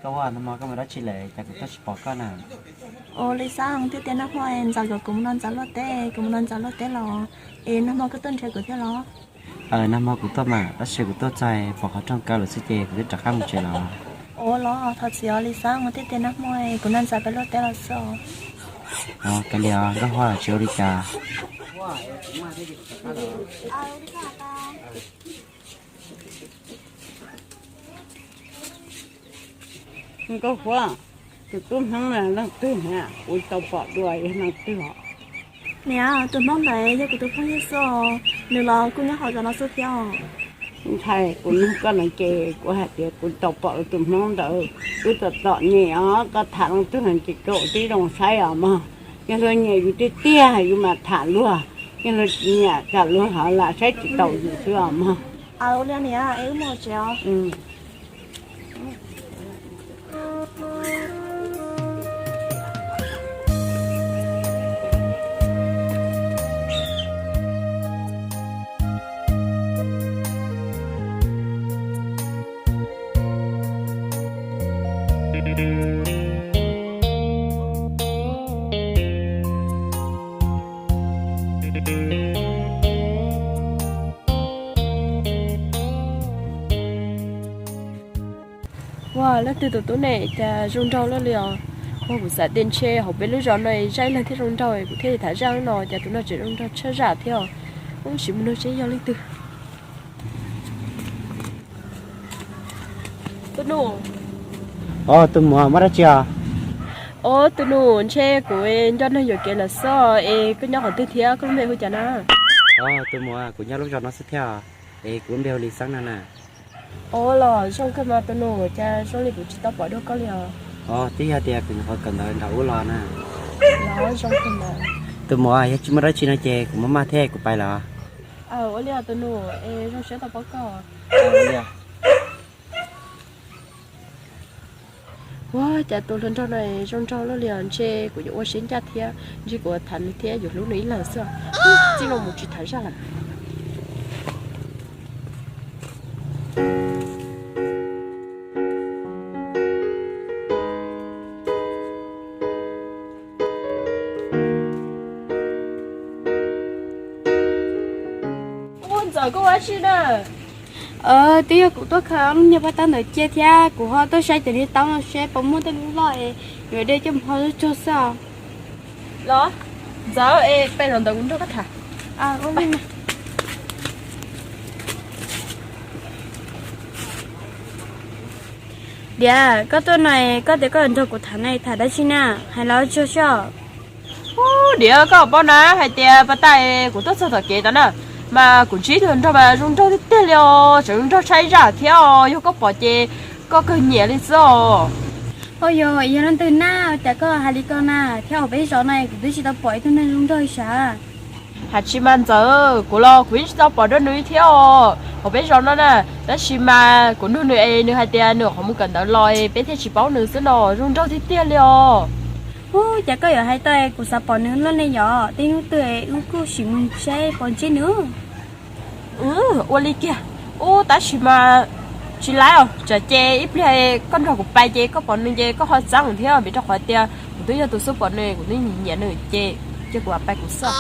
Koj ua nag hmo koj mus dab tsi lawm cas kuv tuaj tsis pom koj na? Ua li xab thiab tias nag hmo Ntxawm kom kuv mus nrog Ntxawm luaj teb, kuv mus nrog Ntxawm luaj teb los, es nag hmo koj tuaj nrhiav kuv thiab los? Nag hmo kuv tuaj mas tab sis kuv tuaj txog pom qhov rooj kaw lawm xwb ces kuv twb rov qab mus tsev los. Ua los thov txim os li xab, thiab tias nag hmo kuv nrog Ntxawm peb luaj teb los xwb os. Kav liam os Nkauj Huab, tsis ua li cas. Nkauj Huab, tus tub Hmoob no leej twg na, kuv tau pom dua yog leej twg os? Niam, tus Hmoob ntawd yog kuv tus phooj ywg xwb os, nws los kuj nyob hauv zos no xwb thiab os. Ntshai kuv nug koj no ces kuv hais tias kuv tau pom tus Hmoob ntawd, wb tom tom nyem os, koj tham leej twg no ces koj twb zoo saib os mog. Yog luag nyiam yus tiag tiag yus mam tham luag, yog luag tsis nyiam kam luag ho lam saib tsis taus yus xwb os mog. Ua li niam, es wb mus tsev os. Ua leej twg tus tub ne cas zoo nraug luaj li os. Ua kuv xav tias ntshe hauv peb lub zos no zaj ib leeg thiaj zoo nraug kuv thiaj li tham zaj no cas tus no tseem zoo nraug tshaj zaj thiab os. Ub, sim mus nug seb yog leej twg. Tus nus. Os, tus muam muaj dab tsi os? Os, tus nus, ntshe kuv nco neeg yuam kev lawm xwb es koj nyob qhov twg thiab koj lub npe hu cas na? Os, tus muam, kuv nyob lub zos no xwb thiab es kuv lub npe hu Lis Xeeb no na. Os, los zoo kawg mas tus nus, cas zoo li kuv tsis tau pom dua koj li os. Os, twb yog tias kuv nyuam qhuav kawm ntawv nram ub los na. Los zoo kawg mas. Tus muam, yog tsis muaj dab tsi no ces kuv maj maj thiab kuv pais lawm. Ua li os tus nus, es zoo siab tau pom koj. Ua cas tus hluas nraug no zoo nraug luaj li os, ntshe kuv yuav ua siab ncaj thiab, ntshe kuv tham nws thiab yuav hlub nws ib leeg xwb. Txij no mus tsis tham zaj lawm. Ub, Ntxawm, koj ua dab tsi na? Twb yog kuv tuaj khaws ob lub niag paj taub ntawd cia thiab kuv ho tuaj saib cov niag taub no seb puas muaj tej lub loj es yuav de coj mus hau zuj tsog xwb os. Los, Ntxawm, es peb los ntawd kuv nrog koj tham. Diam, koj tuaj no koj tias koj nrog kuv tham no tham dab tsi na? Hais los tsuag soj. Ub, Diam, koj paub na hais tias pas tas kuv tuaj txog tom kev tod na, mas kuv ntsib tus nraug mas zoo nraug tiag tiag li os, tseem zoo nraug tshaj zaj thiab os, yog koj pom ces koj kawg nyiam li xwb os. Ho yog, yog leej twg na, cas koj hais li ko na, thiab hauv peb zos no kuv twb tsis tau pom ib tug neeg zoo nraug li sav. Hais tsis mas Ntxawm, kuv los kuv yeej tsis tau pom dua nws thiab os hauv peb zos no na, tab sis mas kuv nug nws es nws hais tias nws qhov mus kawm ntawv los es peb thiaj tsis paub nws xwb no, zoo nraug tiag tiag li os. Ub, cas koj yuav hais tau kuv xav pom nws luaj li yom, tej hnub twg wb kuj sim mus saib puas ntsib nws. Ua li kiag, ub, tab sis mas tsis laib os, tsam ces ib pliag koj nrog kuv pais ces koj pom nws ces koj ho txeeb thiab, vim rau qhov tias kuv twb yog tus xub pom nws, kuv twb nyiam nws ces cia kuv pais kuv xwb.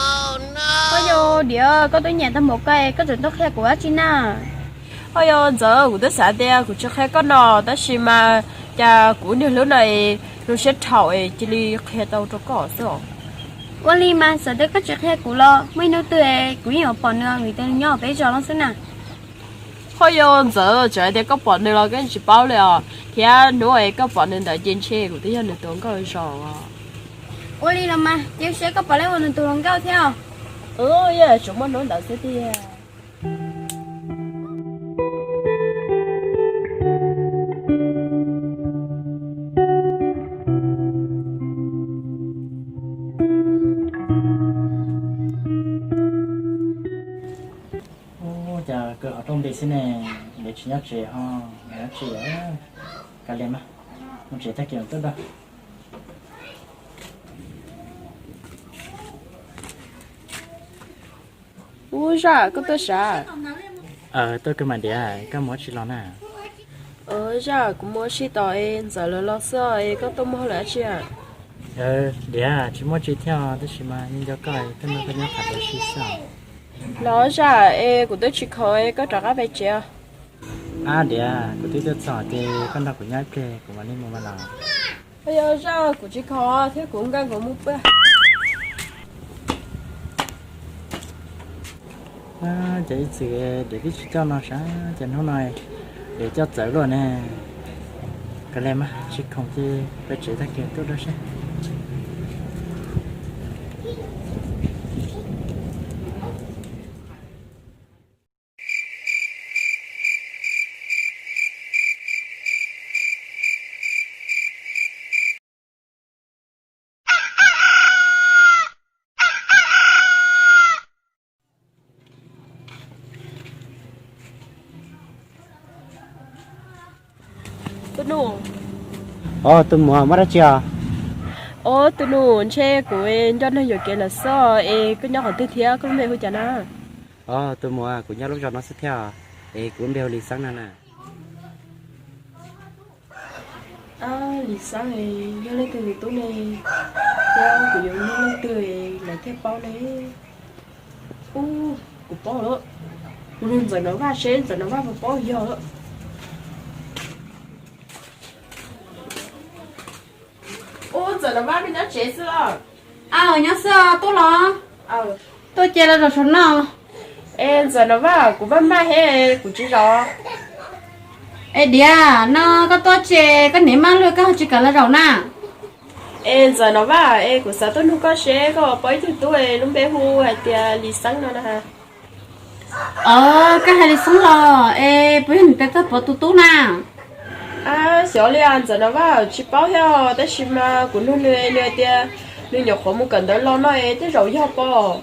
Ho yog Diam, koj twb nyiam tag npaum ko koj tseem tuaj qhia kuv dab tsi na? Ho yog Ntxawm, kuv twb xav tias kuv tsis qhia koj no, tab sis mas cas kuv niag hlub no es zoo siab dhau es cia li qhia tau rau koj xwb os. Ua li mas txawm tias koj tsis qhia kuv los muaj ib hnub twg kuv yeej yuav pom nws vim tias nws nyob peb zos no xwb na. Ho yog Ntxawm, txawm hais tias koj pom nws los koj yeej tsis paub li os, thiab hnub es koj pom nws ntawd ces ntshe kuv twb yog nws tus hluas nkauj zos os. Ua li los mas, cia seb koj puas laib ua nws tus hluas nkauj thiab os. Yog tsuas muaj hnub ntawd xwb tiag. Ub, cas kawg hov rooj nti xwb ne, ntev tsis nyob tsev ho, nyob tsev. Kav liam mas, mus tsev tag kis mam tuaj dua. Ub, Zaj, koj tuaj sav? Tuaj kawg mas Diam, koj mus dab tsi los na? Zaj, kuv muaj sij tos es Ntxawm lawv los xwb es koj tuaj muaj hauj lwm dab tsi? Diam, tsis muaj tsi thiab tab sis mas yeej nco koj, tuaj nrog koj nyob qhov tab sis xwb. Los zaj, es kuv twb tsis khoom es koj rov qab pem tsev. Ab diam, kuv twb tuaj txog ces koj nrog kuv nyob ib pliag kuv mam li mus mas los. Yog zaj, kuv tsis khoom thiab kuv nkees kuv mus pw. Ces ib txwm diam twb tsis coj no sav, ces hnub no diam coj txawv luaj ne. Kav liam mas, tsis khoom ces pem tsev tag kis tuaj dua seb. Tus nus. Os, tus muam, muaj dab tsi os? Os, tus nus, ntshe kuv nco neeg yuam kev lawm xwb es koj nyob qhov twg thiab koj lub npe hu cas na? Os, tus muam, kuv nyob lub zos no xwb thiab es kuv lub npe hu Lis Xeeb no na. Lis Xeeb, yog leej twg tus tub ne? Yog kuv yuav nug leej twg lawv thiaj paub ne? Ub, kuv paub lawm. Kuv nug Ntxawm Nom Vaj seb Ntxawm Nom Vaj puas paub yog lawm. Ub, Ntxawm Nom Vaj, neb nyob tsev xwb los? Aw, nyob xwb os, tuaj los? Tuaj ces los zaum saum no. Es Ntxawm Nom Vaj, kuv maj maj thiab kuv tsis zaum. Es diam, no koj tuaj ces koj niam maj lug koj ho tsis kam los zaum na. Es Ntxawm Nom Vaj, es kuv xav tuaj nug koj seb koj puas paub ib tug tub es lub npe hu hais tias Lis Xeeb no na. Os, koj hais Lis Xeeb los es puas yog nws tes txaj pov tus tub na? Xyov li os Ntxawm Nom Vaj, tsis paub thiab tab sis mas kuv nug nws, nws hais tias nws nyuam qhuav mus kawm ntawv los no es tej zaum yog pob.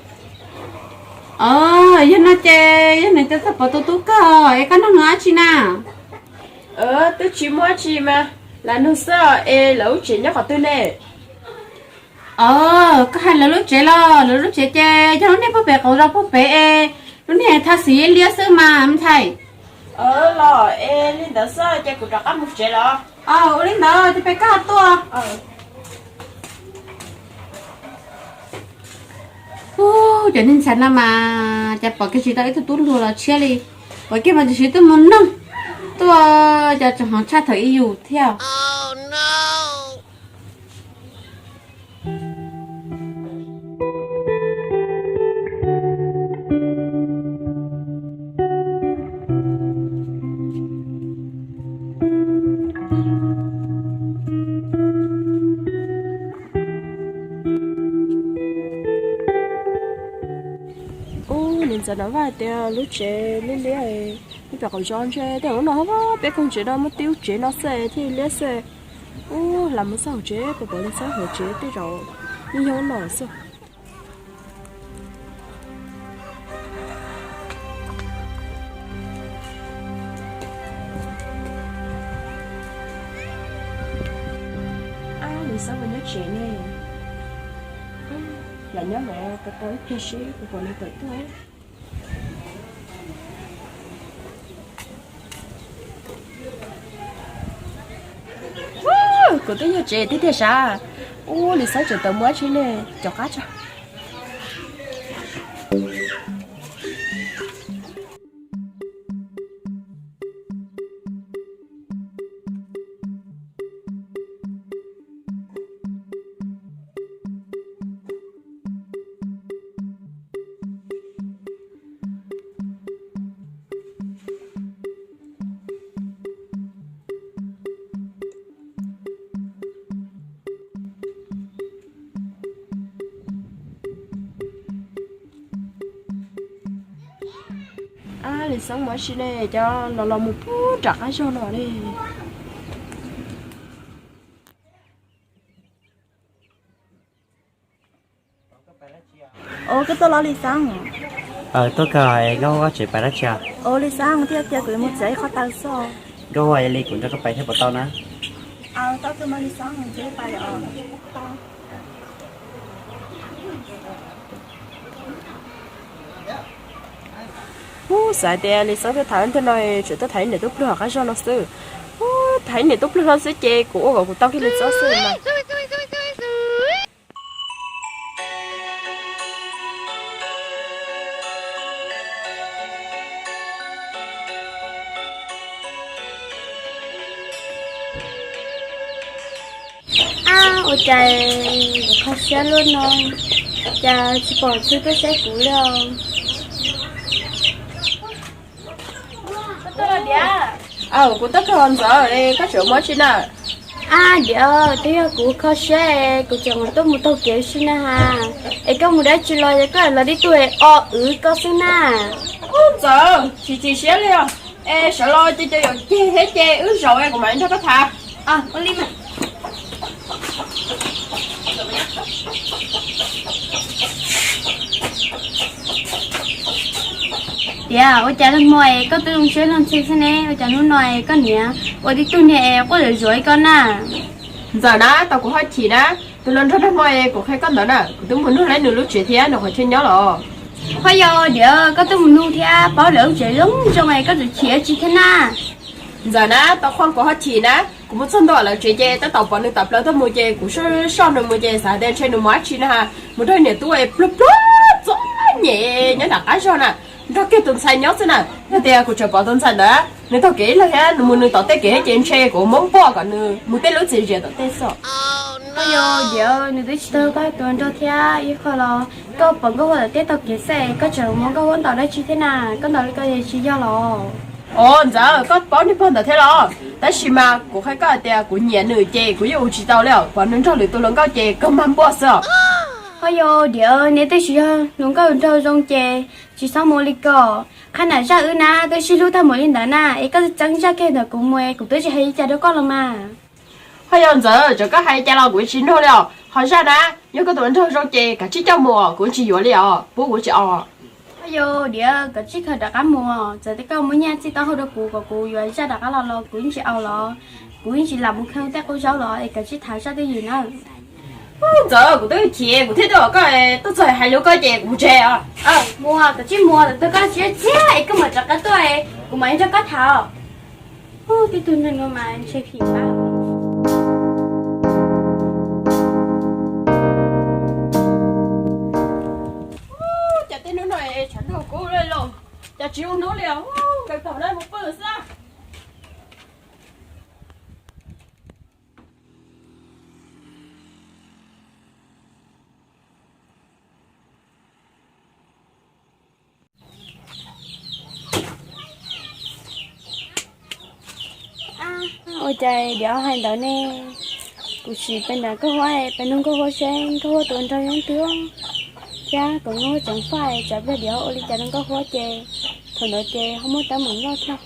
Os, yog no ces yog nws tes txaj pov tus tub kawg es koj nug nws dab tsi na? Twb tsis muaj dab tsi mas, lam nug xwb es lawv lub tsev nyob qhov twg ne? Os, koj hais lawv lub tsev los? Lawv lub tsev ces yog lub niag puag pem qaum zos puag pem es lub niag thaj xwm liab xwb mas me ntxhais. Los es li ntawd xwb ces kuv rov qab mus tsev los? Ua li ntawd ces peb koj tuaj. Ub, cov niag ntxhais no mas cas pom kiag tsis tau ib tug tub hluas los tshiab li. Pom kiag mas tsis siv tuaj mus noog, tuaj cov tsoom hmoov tshaj thaum ib yus thiab. Ub, niam ntxawm Nom Vaj hais tias lub tsev liab liab, lub pem qaum zos ntshe tej zaum no peb koog tsev no muaj tib lub tsev no xwb thiaj liab xwb. Ub, lam mus txog hauv tsev puas pom Lis Xeeb hauv tsev, tej zaum yeej yog no xwb. Lis Xeeb puas nyob tsev ne? Lam nyob ntawm tau ib pliag seb puas pom nws tawm tuaj. Kuv twb yog tsev tiag tiag sav. Ub, Lis Xeeb tseem tawm mus dab tsi ne, caum qab tso. Lis Xeeb mus dab tsi ne, cov los los mus puag nram qab zog no ne. Ua, koj tuaj los Lis Xeeb? Tuaj kawg, koj ua tsev pais dab tsi? Ua, Lis Xeeb, thiaj tias kuv yuav mus txiav ib qho taws xwb. Koj ua li kuv nrog koj pais thiab puas tau na? Tau kawg mas Lis Xeeb, kuv pais os. Ub, xav tias Lis Xoob tuaj tham ntawm no, tseem tuaj tham ib niam tub pluag qab zog no xwb. Ub, tham ib niam tub pluag no xwb ces kuv ua kom kuv tau kiag Lis Xoob xwb mas. Ab, ua cas kuv kho siab luaj no, cas tsis pom Ntxawm tuaj saib kuv li os. Aw, kuv tuaj kawg Ntxawm, koj tseem ua dab tsi na? Ab, Diav, twb yog kuv kho siab, kuv tseem tuaj mus taug kev si na has. Es koj mus dab tsi los, yog koj los tib tug o wv koj xwb na. Ub, Ntxawm, tsis chim siab li os. Es sawv los ces cov yuam ceg thiab ces wb zaum es kuv mam li nrog koj tham. Ua li mas. Tiav, ua cas nag hmo es koj twb zoo siab luag ntxhi xwb ne? Ua cas hnub no es koj niam ua tib tug niag es quaj zuav zuav li koj na? Ntxawm na, tau kuv ho chim na, tus hluas nraug nag hmo es kuv qhia koj ntawd na, kuv twb mus nug lawv nws lub tsev thiab nws qhov chaw nyob los. Ho yog Diav, koj twb mus nug thiab paub lawv lub tsev zoo zoo es koj tseem chim ua tsi thiab na? Ntxawm na, tau qhuas kuv ho chim na, kuv mus txog ntua lawv tsev ces tab tom pom nws tawm plaws tuaj mus ces kuv soj soj nws mus ces xav tias ntshe nws mus dab tsi na, mus nrog niam tub es pluag pluag txom nyem nyob nram qab zog na, nrog kiag tus ntxhais nyob xwb na. Yog tias kuv tseem pom tus ntxhais ntawd nws taug kev ib leeg thiab nws mus nws tom tej kev ces ntshe kuv muab npuaj kom nws mus tej lub txiv ziam tom tej xwb. Ho yog Diav, nws twb tsis tau koj tus hluas nraug thiab ib qho los koj pom Nkauj Huab tom tej taug kev xwb es koj tseem muab Nkauj Huab ntaus dab tsi thiab na? Koj ntaus li ko tsis yog los? Os, Ntxawm, koj paub niag pog ntawd thiab los? Tab sis mas kuv qhia koj hais tias kuv nyiam nws ces kuv yeej ua tsis tau li os, pom nws nrog lwm tus hluas nkauj ces kawg mag npuaj xwb os. Ho yog Diav, neb twb tsis yog hluas nkauj nraug zoo ces tsis txhob mus li ko. Qhab nam zaj wb na twb sib hlub tag npaum li ntawd na, es koj txeeb zaj kiag ntawm kuv mus es kuv twb tsis hais li cas rau koj los mas. Ho yog Ntxawm, txawm koj hais li cas los kuv tsis nug li os. Ho zaj na, yog koj tus hluas nraug zoo ces kav tsij coj mus os, kuv tsis yuav li os, pub kuv tsis au. Ho yog Diav, kav tsij khaws rov qab mus os, txawm tias koj muab nyiaj txij taub hau rau kuv kom kuv yuav zaj rov qab los los kuv yeej tsis au los, kuv yeej tsis lam mus khaws tej qub zaub los es kav tsij thov zaj twj ywm nawb. Ntxawm, kuv twb chim kuv thiaj tuaj kom koj tuaj txog hais lus koj ces kuv mus tsev os. Mus, kav tsij mus, thaum twg koj tsis txiag es koj mam rov qab tuaj es kuv mam li nrog koj tham. Ub, tib tug neeg no mas ntshe phim pab. Ub, cas tej hnub no tshav ntuj kub li los, cas tsis ua hnub li os, kawg thaum no mus pw xwb. Ua cas Diav hais ntawd ne? Kuv sim pes nrog Nkauj Huab, pes nug Nkauj Huab seb Nkauj Huab tus nraug yeej twg thiab kom Nkauj Huab tseem faj, tsam pliag Diav ua li cas rau Nkauj Huab ces thaum ntawd ces ho muaj teeb meem loj thiab.